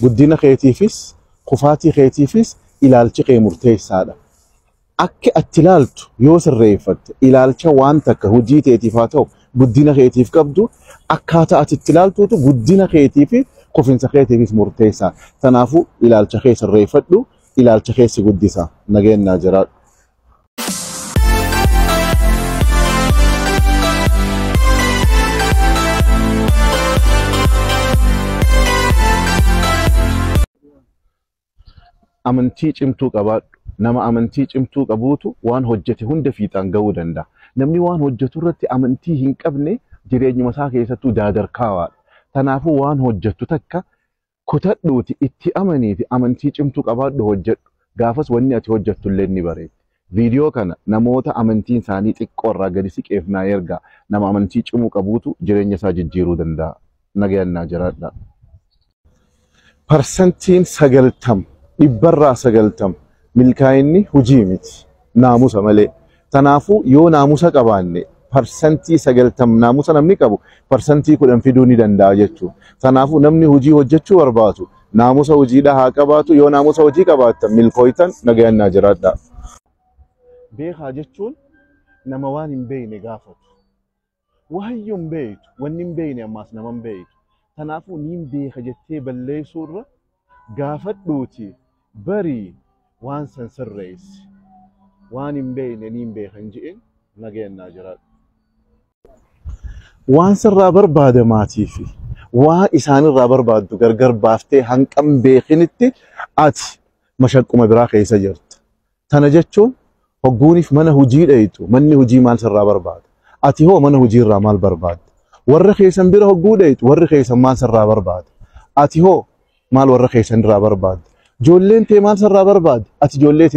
Guddina keetiifis kufaatii keetiifis ilaalchi kee murteessaadha. Akka ati ilaaltu yoo sirreeffatte ilaalcha waan takka hojii teetiif haa ta'u guddina keetiif qabdu akkaataa ati itti ilaaltuutu guddina keetii fi kufinsa keetiifis murteessaa. Kanaafuu ilaalcha kee sirreeffadhu, ilaalcha kee si guddisa. Nageenyaa jiraadhu. Amantii cimtuu qabaadhu. Nama amantii cimtuu qabuutu waan hojjete hunda fiixaan ga'uu danda'a. Namni waan hojjetu irratti amantii hin qabne jireenyuma isaa keessattuu daadarkaawaadha. Kanaafuu waan hojjettu takka kutadhuuti itti amaniiti amantii cimtuu qabaadhu hojjedhu. Gaafas wanni ati hojjettu illee ni bareetti. Viidiyoo kana namoota amantiin isaanii xiqqoo irraa gadi siqeef naa ergaa. Nama amantii cimuu qabuutu jireenya isaa jijjiiruu danda'a. Nagayannaa jiraadha. Parsantiin 90 dhibbarraa 90 milkaa'inni hojii miti naamusa malee. Kanaafuu yoo naamusa qabaanne parsantii 90 naamusa namni qabu parsantii 10 fiduu ni danda'a jechuudha. Kanaafuu namni hojii hojjechuu barbaadu naamusa hojiidhaa haa qabaatu. Yoo naamusa hojii qabaattan milkooytan nagayannaa jiraadha. Beekaa jechuun nama waan hin beekne gaafatu. Waayyuu hin beektu, wanni hin beekne ammaas nama hin beektu. Kanaafuu niin beeka jettee balleessuurra gaafadhuuti barii waan san sirreessi. Waan hin beekne niin beeka hin je'in nagayannaa jiraadhu. Waan sirraa barbaadamaatii fi waan isaanirraa barbaaddu gargar baaftee hanqam beekinitti ati mashaqquma biraa keessa jirta. Tana jechuun hogguuniif mana hojii dheeytu manni hojii maal sirraa barbaada? Ati hoo mana hojiirraa maal barbaadda? Warra keessan bira hogguu dheeytu warri keessan maal sirraa barbaada? Ati hoo maal warra keessan irraa barbaadda? Ijoolleen tee maal sirraa barbaaddi? Ati ijoollee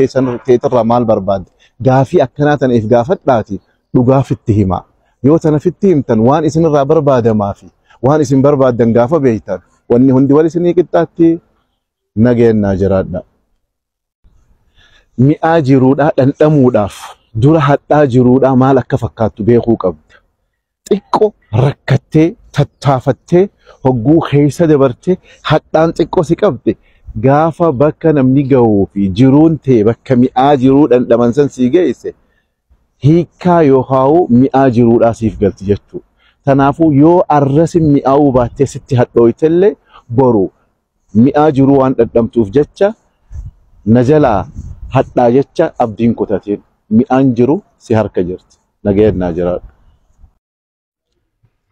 teetirraa maal barbaadda? Gaafii akkanaa tana if gaafadhaati dhugaa fitti himaa. Yoo tana fitti himtan waan isinirraa barbaadamaa fi waan isin barbaaddan gaafa beektan wanni hundi wal isinii qixxaatti nagayannaa jiraadha. Mi'aa jiruudhaa dhandhamuudhaaf dura hadhaa jiruudhaa maal akka fakkaattu beekuu qabda. Xiqqoo rakkattee tattaafattee hogguu keessa dabartee hadhaan xiqqoo si qabde gaafa bakka namni ga'uu fi jiruun tee bakka mi'aa jiruu dhandhaman san sii geesse hiikkaa yookaan mi'aa jiruudhaa siif galti jechuudha. Kanaafuu yoo arrasi mi'aawuu baattee sitti hadhooytellee boru mi'aa jiruu waan dhandhamtuuf jecha na jalaa hadhaa jecha abdiin kutatiin mi'aan jiru si harka jirti. Nagayannaa jiraadhu.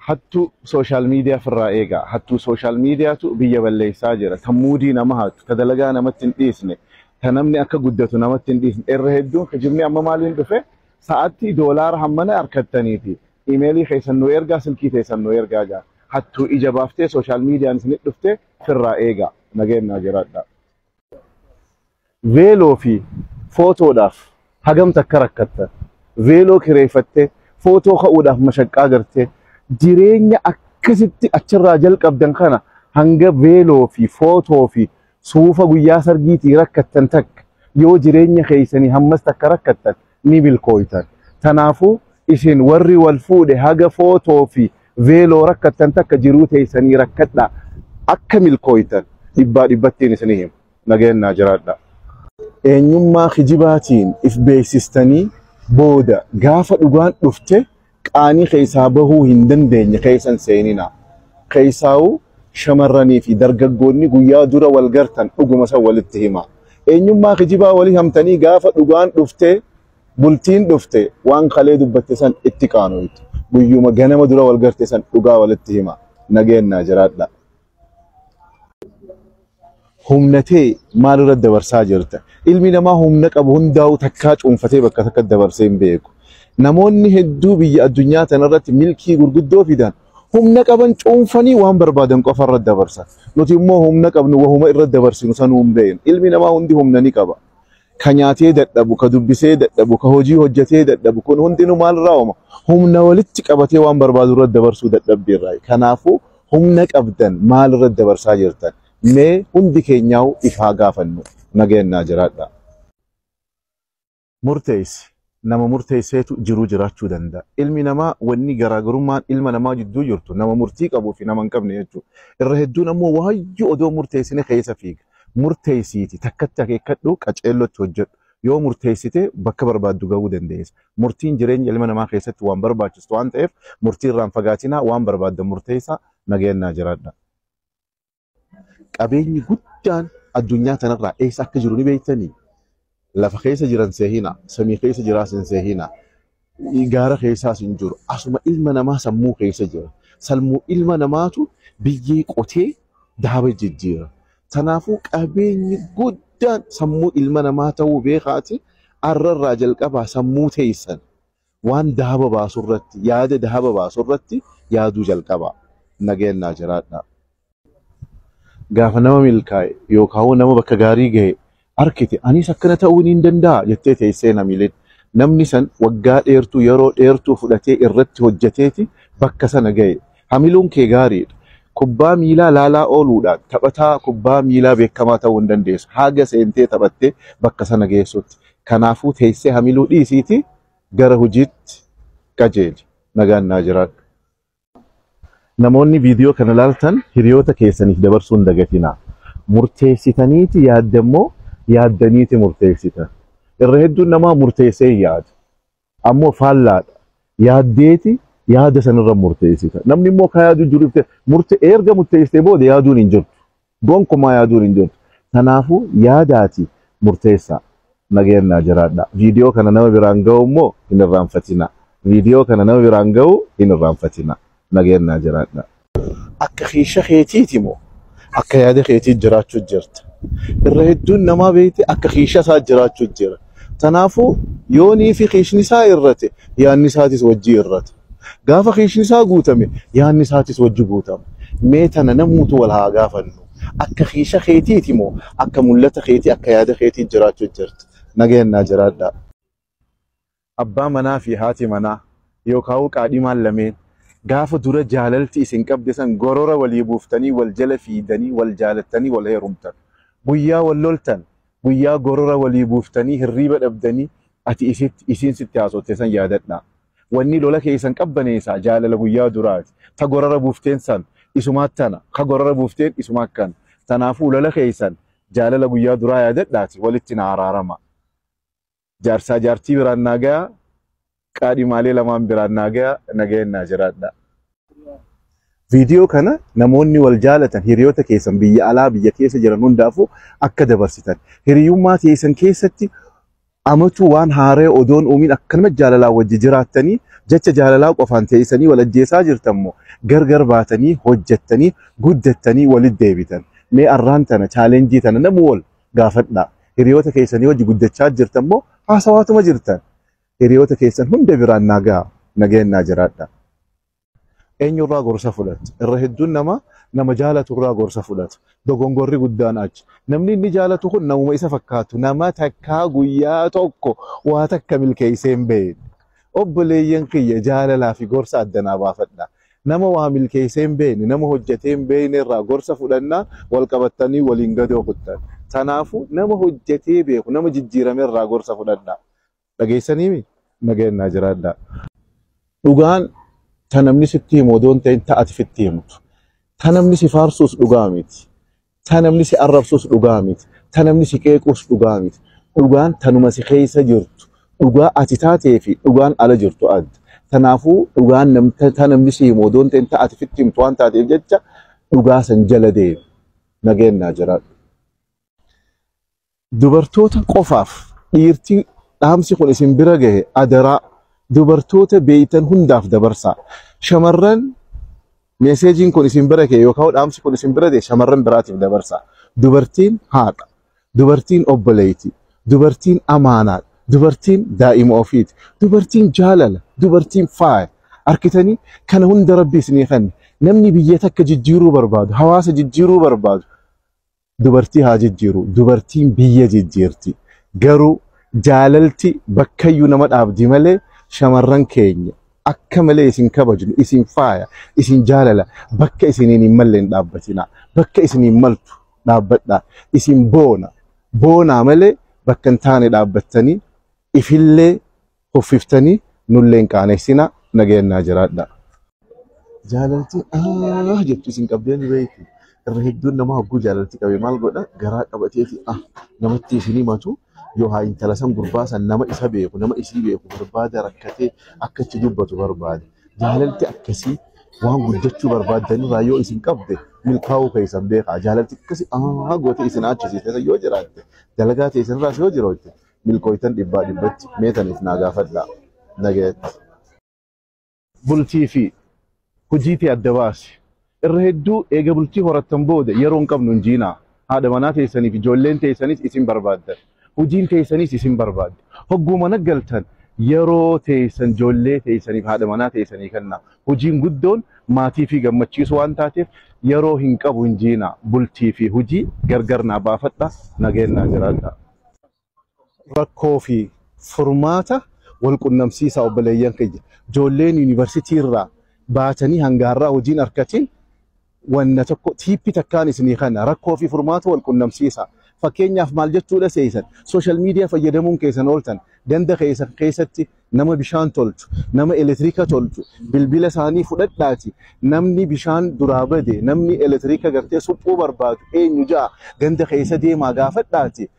Hattuu sooshaal miidiyaa ofirraa eegaa. Hattuu sooshaal miidiyaatu biyya balleessaa jira. Tan muudii nama hattu, ta dalagaa namatti hin dhiisne, ta namni akka guddatu namatti hin dhiisne. Irra hedduun kijibni amma maaliin dhufe sa'aatti doolaara hammana harkattaniiti. Imeelii keessan nu ergaa, silkii keessan nu ergaa jaa. Hattuu ija baaftee sooshaal miidiyaan isinit dhufte ofirraa eegaa. Nagayannaa jiraadha. Veeloo fi footoodhaaf hagam takka rakkattan. Veeloo kireeffattee footoo ka'uudhaaf mashaqqaa gartee jireenya akkasitti achirraa jalqabdan kana hanga veeloo fi footoo fi suufa guyyaa sargiitii rakkattan takka yoo jireenya keessanii hammas takka rakkattan ni milkooytan. Kanaafuu isin warri wal fuudhe haga footoo fi veeloo rakkattan takka jiruu teessanii rakkadhaa akka milkooytan dhibbaa dhibbattiin isinii himu. Nagayannaa jiraadha. Eenyummaa kijibaatiin if beeksistanii booda gaafa dhugaan dhufte qaanii keessaa bahuu hin dandeenye keessan seeninaa. Keessaawuu shamarranii fi dargaggoonni guyyaa dura wal gartan dhuguma san walitti himaa. Eenyummaa kijibaa walii hamtanii gaafa dhugaan dhufte bultiin dhufte waan kalee dubbatte san itti qaanoytu. Guyyuma ganama dura wal garte san dhugaa walitti himaa. Nagayannaa jiraadha. Humna tee maalirra dabarsaa jirta? Ilmi namaa humna qabu hundaa'u takkaa cuunfatee bakka takka dabarsee hin beeku. Namoonni hedduu biyya addunyaa tanarratti milkii gurguddoo fidan humna qaban cuunfanii waan barbaadan qofa irra dabarsan. Nuti immoo humna qabnu wahuma irra dabarsinu sanuu hin beeknu. Ilmi namaa hundi humna ni qaba. Ka nyaatee dadhabu, ka dubbisee dadhabu, ka hojii hojjetee dadhabu kun hundinuu maalirraa uuma? Humna walitti qabatee waan barbaadu irra dabarsuu dadhabbiirraa. Kanaafuu humna qabdan maalirra dabarsaa jirtan? Mee hundi keenyaa'u if haa gaafannu. Nagayannaa jiraadha. Murteessi. Nama murteesseetu jiruu jiraachuu danda'a. Ilmi namaa wanni garaagarummaan ilma namaa jidduu jirtu nama murtii qabuu fi nama hin qabne jechuudha. Irra hedduun ammoo waayyuu odoo murteessine keessa fiiga. Murteessiiti takkatti akeekkadhu, qaceellotti hojjedhu. Yoo murteessite bakka barbaaddu gahuu dandeessa. Murtiin jireenya ilma namaa keessatti waan barbaachistu waan ta'eef murtii irraan fagaatinaa, waan barbaaddan murteessaa, nageenyaa jiraadha. Qabeenyi guddaan addunyaa tanarraa eessa akka jiru ni beektanii? Lafa keessa jiran seehina, samii keessa jiraas hin seehina, gaara keessaas hin jiru. Asuma ilma namaa sammuu keessa jira. Sammuu ilma namaatu biyyee qotee daaba jijjiira. Kanaafuu qabeenyi guddaan sammuu ilma namaa ta'uu beekaati arrarraa jalqabaa sammuu teessan waan daaba baasurratti, yaada daaba baasurratti yaaduu jalqabaa. Nageenyaa jiraadha. Gaafa nama milkaa'e yookaan nama bakka gaarii gahe arkite, anis akkana ta'uu ni danda'a jettee teessee namileen. Namni san waggaa dheertuu, yeroo dheertuu fudhatee irratti hojjeteeti bakka sana gahe. Hamiluun kee gaariidha. Kubbaa miilaa laalaa ooluudhaan taphataa kubbaa miilaa beekamaa ta'uu hin dandeessu. Haga seentee taphattee bakka sana geessutti. Kanaafuu teessee hamiluu dhiisiiti gara hojiitti qajeeli. Nagaan naa jiraadhu. Namoonni viidiyoo kana laaltan hiriyoota keessaniif dabarsuu hin dagatinaa. Murteessitaniiti yaaddammoo yaaddaniiti murteessitan. Irra hedduun namaa murteessee hin yaadu. Ammoo faallaadha. Yaaddeeti yaada sanirra murteessita. Namni immoo ka yaadu jiru murte erga murteessitee booda yaaduun hin jirtu. Gonkumaa yaaduun hin jirtu. Kanaafuu yaadaati murteessaa. Nageenyaa jiraadha. Viidiyoo kana nama biraan ga'u immoo hin irraanfatina. Viidiyoo kana nama biraan ga'u hin irraanfatina. Nageenyaa jiraadha. Akka kiisha keetiiti moo akka yaada keetii jiraachuu jirta? Irra hedduun namaa beekte akka kiisha isaa jiraachuu jira. Kanaafuu yoonii fi kiishni isaa irrate yaadni isaatis wajji irrata. Gaafa kiishni isaa guutame yaadni isaatis wajji guutama. Mee tana namuutu wal haa gaafannu. Akka kiisha keetiiti moo akka mul'ata keetii, akka yaada keetii jiraachuu jirta? Nageenyaa jiraadha. Abbaa manaa fi haati manaa yookaan qaadhimaan lameen gaafa dura jaalalti isin qabde san gorora walii buuftanii, wal jala fiidanii, wal jaalattanii wal heerumtan. Guyyaa wal loltan, guyyaa gorora walii buuftanii hirriiba dhabdanii ati isitti isiin sitti haasotte san yaadadhaa. Wanni lola keessan qabbaneessaa jaalala guyyaa duraati. Ta gorora buufteen san isumaat tana, ka gorora buufteen isuma akkana. Tanaafuu lola keessan jaalala guyyaa duraa yaadadhaati walitti na araarama. Jaarsaa jaartii biraan naa gayaa, qaadhimaalee lamaan biraan naa gayaa, nageenyaa jiraadha. Viidiyoo kana namoonni wal jaalatan hiriyoota keessan biyya alaa biyya keessa jiran hundaafuu akka dabarsitan. Hiriyummaa keessan keessatti amatu waan haaree odoon uumiin akkanuma jaalalaa wajji jiraattanii jecha jaalalaa qofaan teessanii wal ajjeesaa jirtan moo gargar baatanii hojjettanii guddattanii walitti deebitan? Mee arraan tana challenge tana namu wal gaafadhaa. Hiriyoota keessanii wajji guddachaa jirtan moo haasawaatuma jirtan? Hiriyoota keessan hunda biraan naa gahaa, nageenyaa jiraadha. Eenyurraa gorsa fudhata? Irra hedduun nama nama jaalaturraa gorsa fudhata. Dogongorri guddaan achi. Namni inni jaalatu kun namuma isa fakkaatu. Nama takkaa guyyaa tokko waa takka milkeessee hin beekne. Obboleeyyan kiyya, jaalalaa fi gorsa addanaa baafadha. Nama waa milkeessee hin beekne, nama hojjetee hin beekne irraa gorsa fudhannaa wal qabattanii waliin gadoo kuttan. Kanaafuu nama hojjetee beeku, nama jijjiirame irraa gorsa fudhadhaa. Dhageessaniimi? Nageenyaa jiraadhaa. Dhugaan ta namni sitti himu odoo hin ta'in ta ati sitti himtu. Ta namni si faarsus dhugaa miti. Ta namni si arrabsus dhugaa miti. Ta namni si qeequs dhugaa miti. Dhugaan tanuma si keessa jirtu. Dhugaa ati taatee fi dhugaan ala jirtu adda. Kanaafuu dhugaan ta namni si himu odoo hin ta'in ta ati sitti himtu waan taateef jecha dhugaa san jala deemi. Nageenyaa jiraadhu. Dubartoota qofaaf, dhiirtii dhaamsi kun isin bira gahe adaraa dubartoota beeytan hundaaf dabarsaa. Shamarran, messageiin kun isin bira gahe yookaan dhaamsi kun isin bira gahe shamarran biraatiif dabarsaa. Dubartiin haadha, dubartiin obboleeyti, dubartiin amaanaadha, dubartiin daa'ima ofiiti, dubartiin jaalala, dubartiin faaya. Arkitanii kana hunda Rabbi isinii kenne. Namni biyya takka jijjiiruu barbaadu, hawaasa jijjiiruu barbaadu, dubartii haa jijjiiru. Dubartiin biyya jijjiirti. Garuu jaalalti bakkayyuu nama dhaabdi malee shamarran keenya akka malee isin kabajnu, isin faaya, isin jaalala, bakka isiniin hin malle hin dhaabbatina. Bakka isiniin maltu dhaabbadhaa. Isin boona. Boonaa malee bakka hin taane dhaabbattanii ifillee Kuffiftanii nullee hin qaanessinaa, nageenyaa jiraadha. Jaalalti jettu isin qabdee ni beekti. Irra hedduun nama hogguu jaalalti qabe maal godha? Garaa qabateeti namatti isin himatu yoo haa intala san gurbaa san nama isa beeku nama isii beeku barbaada rakkatee akka itti dubbatu barbaada. Jaalalti akkasii waan guddachuu barbaaddanirraa yoo isin qabde milkaa'uu keessan beekaa. Jaalalti akkasii gootee isin achisiiste yoo jiraatte dalagaa teessanirraas yoo jirootte milkooytan dhibbaa dhibbatti meetaniif naa gaafadhaa nagayetti. Bultii fi hojiitii adda baasi. Irra hedduu eega bultii horattan booda yeroo hin qabnu hin jiinaa. Haadha manaa teessaniif ijoolleen teessanis isin barbaaddan. Hojiin teessanis isin barbaadde. Hogguu mana galtan yeroo teessan ijoollee teessaniif haadha manaa teessanii kennaa. Hojiin guddoon maatii fi gammachiisu waan taateef yeroo hin qabu hin jiinaa. Bultii fi hojii gargar naa baafadha, nageenyaa jiraadha. Rakkoo fi furmaata wal qunnamsiisaa obboleeyyan keenya. Ijoolleen yuunivarsiitii irraa baatanii hanga har'aa hojiin harkatiin wanna tokko tiippi takkaan isinii kana rakkoo fi furmaata wal qunnamsiisaa. Fakkeenyaaf maal jechuudha seesan social media fayyadamuun keessan ooltan ganda keessan keessatti nama bishaan tolchu, nama elektiriika tolchu, bilbila isaanii fudhadhaati. Namni bishaan duraa bade, namni elektiriika gartee suphuu barbaadu eenyu ja'a ganda keessa deemaa gaafadhaati.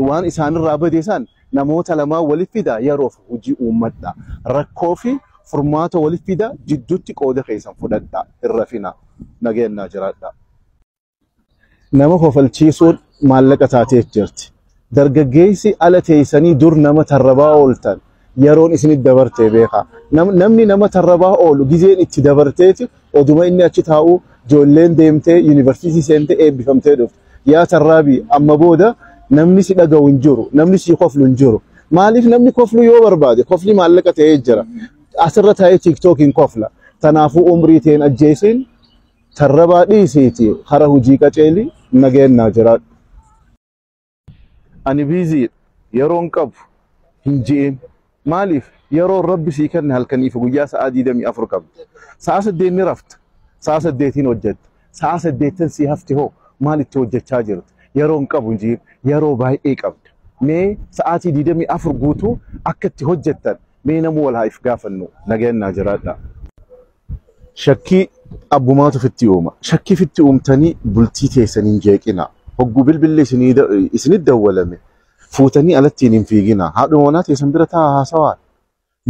Waan isaanirraa bade san namoota lamaan walitti fida yeroof hojii uummadha. Rakkoo fi furmaata walitti fida jidduutti qooda keessan fudhadha. Irra fina nageenyaa jiraadha. Nama kofalchiisuun maallaqa taatee jirti. Dargaggeessi ala teessanii dur nama tarrabaa ooltan yeroon isinitti dabartee beekaa. Namni nama tarrabaa oolu gizeen itti dabarteeti oduma inni achi taa'u ijoolleen deemtee yuunivarsiitii seentee eebbifamtee dhufte. Yaa tarraabii amma booda namni si dhaga'u hin jiru, namni si koflu hin jiru. Maaliif namni koflu yoo barbaade kofli maallaqa ta'ee jira. Asirra taa'ee tiiktookiin kofla. Kanaafuu umrii teen ajjeesiin tarrabaa dhiisiiti hara hojii qaceeli nageenyaa jiraadhu. Ani biizii yeroon qabu hin ji'in. Maaliif yeroon rabbi sii kenne halkanii fi guyyaa sa'aa 24 qabdi. Sa'a 8 ni rafta. Sa'a 8 hojjetta. Sa'a 8 sii hafti hoo maal itti hojjechaa jirta? Yeroon qabu hin ji'in. Yeroo baay'ee qabda. Mee sa'aatii 24 guutuu akka itti hojjettan mee namuu wal haa if gaafannu nageenyaa jiraadha. Shakkii abbumaatu fitti uuma. Shakkii fitti uumtanii bultii teessanii hin jeeqina. Hogguu bilbilli isinit dawwalame fuutanii alattiin hin fiigina. Haadhuma manaa teessan bira taa'aa haasawaa.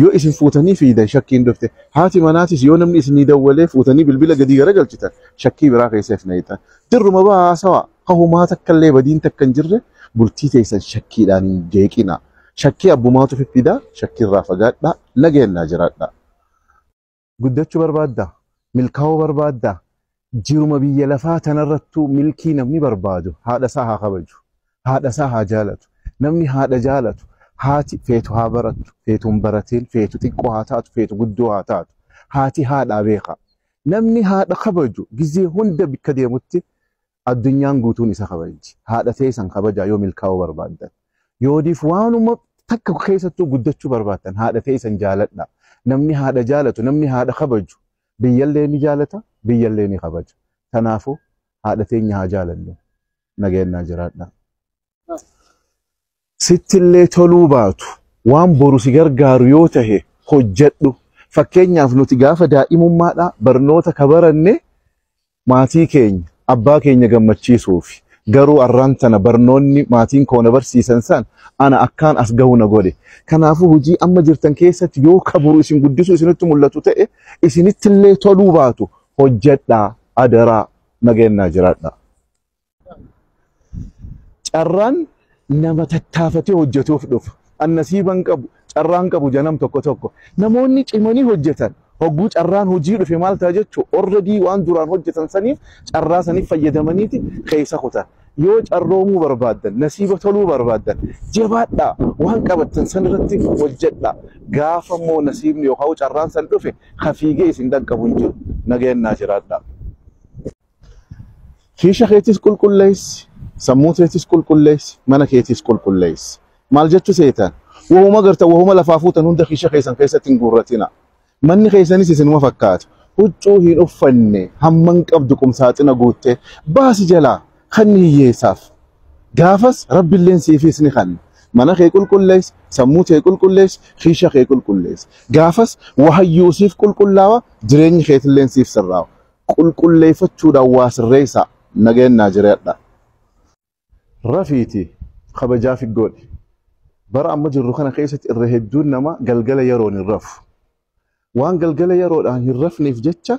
Yoo isin fuutanii fiidan shakkiin dhufte. Haati manaatis yoo namni isinii dawwalee fuutanii bilbila gadi garagalchitan shakkii biraa keessa if nayitan. Dirruma bahaa haasawaa. Kahumaa takka illee badiin takka hin jirre bultii teessan shakkiidhaan hin jeeqina. Shakkii abbumaatu fiffidaa, shakkiirraa fagaadhaa, nageenyaa jiraadhaa. Guddachuu barbaaddaa? Milkaa'uu barbaaddaa? Jiruma biyya lafaa tanarrattuu milkii namni barbaadu haadha isaa haa kabaju, haadha isaa haa jaalatu. Namni haadha jaalatu haati feetu haa barattu, feetu hin baratiin, feetu xiqqoo haa taatu, feetu guddoo haa taatu. Haati haadhaa beeka. Namni haadha kabaju gizee hunda bikka deemutti addunyaan guutuun isa kabajji. Haadha teessan kabajaa yoo milkaa'uu barbaaddan. Yoodiif waanuma takka keessattuu guddachuu barbaaddan haadha teessan jaaladha. Namni haadha jaalatu, namni haadha kabaju biyyallee ni jaalata, biyyallee ni kabaja. Kanaafuu haadha teenya haa jaalannu. Nageenyaa jiraadha. Sittillee toluu baatu waan boru si gargaaru yoo tahe hojjedhu. Fakkeenyaaf nuti gaafa daa'imummaadhaa barnoota ka baranne maatii keenya abbaa keenya gammachiisuufi. Garuu arraan tana barnoonni maatiin koo na barsiisan san ana akkaan as gahu na godhe. Kanaafuu hojii amma jirtan keessatti yoo ka boru isin guddisuu isinitti mul'atu ta'e isinittillee toluu baatu hojjedhaa adaraa nageenyaa jiraadha. Carraan nama tattaafatee hojjetuuf dhufa. Annasiiban qabu, carraan qabu janam tokko tokko. Namoonni cimanii hojjetan hogguu carraan hojii dhufe maal ta'a jechuun already waan duraan hojjetan saniif carraa saniif fayyadamaniiti keessa kutan. Yoo carroomuu barbaaddan, nasiiba toluu barbaaddan, jabaadhaa waan qabattan sanirratti hojjedhaa. Gaafa immoo nasiibni yookaan carraan san dhufe kafiigee isin dhaqqabu hin jiru. Nageenyaa jiraadhaa. Kiisha keetis qulqulleessi, sammuu keetis qulqulleessi, mana keetis qulqulleessi. Maal jechuu seetan? Wahuma gartan, wahuma lafaa fuutan hunda kiisha keessan keessatti hin guurratina. Manni keessanis isinuma fakkaata. Huccuu hin uffanne hamman qabdu qumsaaxina guuttee baasi jalaa kanni hiyyeessaaf. Gaafas rabbilleen siifis ni kanna. Mana kee qulqulleessi, sammuu kee qulqulleessi, kiisha kee qulqulleessi. Gaafas wahayyuu siif qulqullaawa, jireenyi keetilleen siif sirraawa. Qulqulleeffachuudhaan waa sirreessaa, nageenyaa jireedha. Rafiiti kabajaa figgoodhi. Bara amma jirru kana keessatti irra hedduun nama galgala yeroon hin rafu. Waan galgala yeroodhaan hin rafneef jecha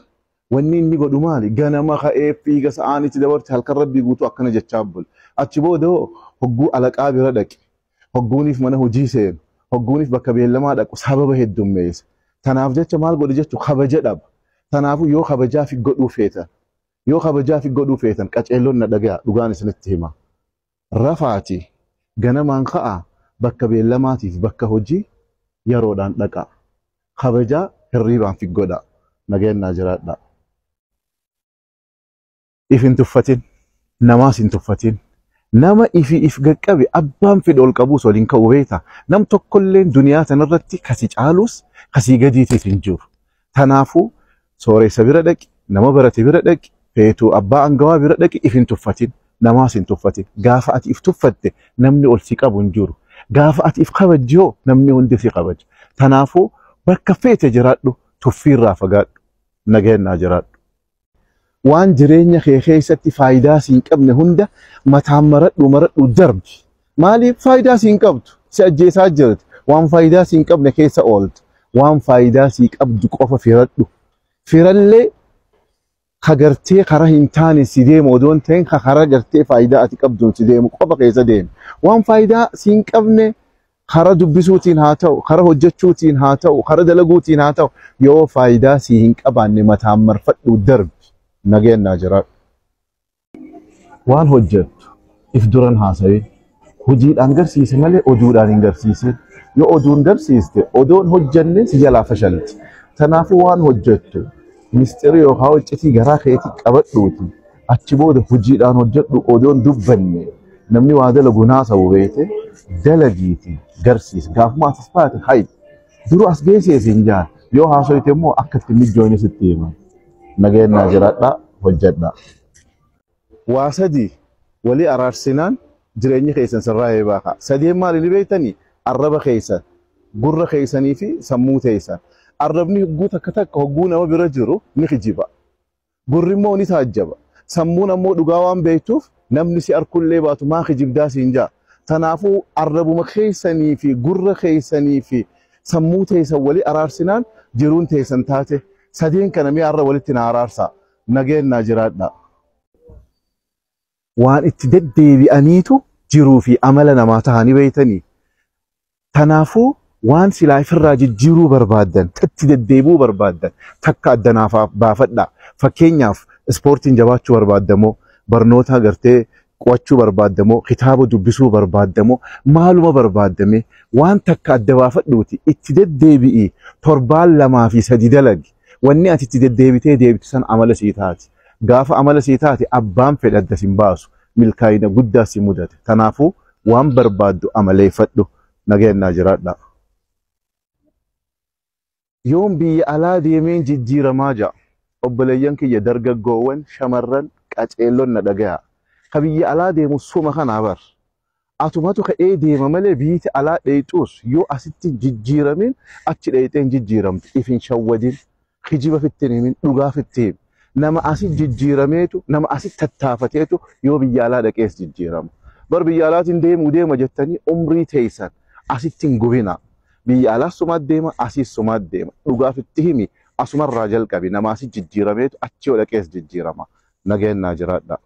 wanni inni godhu maali? Ganama ka'ee fiiga sa'aan itti dabarte halkan rabbii guutuu akkana jechaa bula. Achi booda hogguu alaqaa bira dhaqe. Hogguuniif mana hojii seenu. Hogguuniif bakka beellamaa dhaqu sababa heddummeessa. Tanaaf jecha maal godhu jechuun kabaja dhaba. Tanaafuu yoo kabajaa fi godhuu feetan. Yoo kabajaa fi godhuu feetan qaceelloon na dhagaya dhugaan isinitti hima. Rafaati ganamaan ka'aa bakka beellamaatiif bakka hojii yeroodhaan dhaqaa. Kabajaa hirriibaan fi godhaa. Nageenyaa jiraadhaa. If hin tuffatin, namaas hin tuffatin. Nama ifi if gaqqabe abbaan fedhe ol qabuus waliin ka'u beekta. Nam tokkolleen duniyaa tanarratti kasi caalus kasii gadiitiif hin jiru. Tanaafuu sooressa bira dhaqi, nama barate bira dhaqi, feetuu abbaa angawaa bira dhaqi if hin tuffatin, namaas hin tuffatin. Gaafa ati if tuffatte namni ol si qabu hin jiru. Gaafa ati if kabajjoo namni hundi si kabaja. Tanaafuu bakka feete jiraadhu, tuffiirraa fagaadhu, nageenyaa jiraadhu. Waan jireenya kee keessatti faayidaa si hin qabne hunda mataan maradhu maradhu darbi. Maaliif faayidaa si hin qabdu? Si ajjeesaa jirti. Waan faayidaa si hin qabne keessa ooltu. Waan faayidaa si qabdu qofa firadhu. Firallee ka gartee karaa hin taane si deemu odoo hin ta'in ka karaa gartee faayidaa ati qabduun si deemu qofa keessa deemi. Waan faayidaa si hin qabne karaa dubbisuutiin haa ta'u, karaa hojjechuutiin haa ta'u, karaa dalaguutiin haa ta'u yoo faayidaa si hin qabaanne mataan marfadhu darbi. Nageenyaa jiraadhu. Waan hojjettu if duran haasa'in. Hojiidhaan garsiise malee oduudhaan hin garsiisin. Yoo oduun garsiiste odoon hojjenne si jalaa fashalti. Kanaafuu waan hojjettu mistiri yookaan hojjetii garaa keetii qabadhuuti. Achi booda hojiidhaan hojjedhu odoon dubbanne namni waa dalagu naasa'u beete dalagiiti garsiise. Gaafuma atis baate hayi duru as geessee siin jaan yoo haasoyte immoo akka itti mijoone sitti himan. Nageenyaa jiraadhaa hojjedhaa. Waa sadii walii araarsinaan jireenyi keessan sirraa baaka. Sadeen maali ni beektanii? Arraba keessan, gurra keessanii fi sammuu teessan. Arrabni hogguu takka takka hogguu nama bira jiru ni kijiba. Gurri immoo ni taajjaba. Sammuun ammoo dhugaa waan beektuuf namni si arkullee baatu maa kijibdaa siin jaa. Tanaafuu arrabuma keessanii fi gurra keessanii fi sammuu teessan walii araarsinaan jiruun teessan taate. Sadeen kana mi'a arra walitti na araarsaa. Nageenyaa jiraadhaa. Waan itti deddeebi'aniitu jiruu fi amala namaa ta'anii beeytanii. Tanaafuu waan silaa ifirraa jijjiiruu barbaaddan, itti deddeebi'uu barbaaddan takka addanaaf baafadhaa. Fakkeenyaaf ispoortiin jabaachuu barbaaddamoo, barnoota gartee qo'achuu barbaaddamoo, kitaaba dubbisuu barbaaddamoo, maaluma barbaaddame waan takka adda baafadhuuti itti deddeebi'i torbaan 2 fi 3 dalagi. Wanni ati itti deddeebitee deebitu san amala sii taati. Gaafa amala sii taate abbaan fedhe adda sin baasu. Milkaa'ina guddaa si mudate. Tanaafuu waan barbaaddu amaleeffadhu. Nageenyaa jiraadhaa. Yoon biyya alaa deemeen jijjiiramaa ja'a. Obboleeyyan kiyya dargaggoowwan shamarran qaceelloon na dhagaya. Ka biyya alaa deemu suma kanaa bar. Atumatu ka'ee deema malee biyyi alaa dheexuus yoo asitti jijjiiramin achi dheexeen jijjiiramtu. If hin shawwadin. Kijiba fitti himin, dhugaa fitti himi. Nama asi jijjiirameetu, nama asi tattaafateetu yoo biyya alaa dhaqees jijjiirama. Bar biyya alaatiin deemuu deema jettanii umrii teessan asitti hin gubina. Biyya alaas sumaat deema, asiis sumaat deema. Dhugaa fitti himi, asumarraa jalqabi. Nama asi jijjiirameetu achi yoo dhaqees jijjiirama. Nageenyaa jiraadhaa.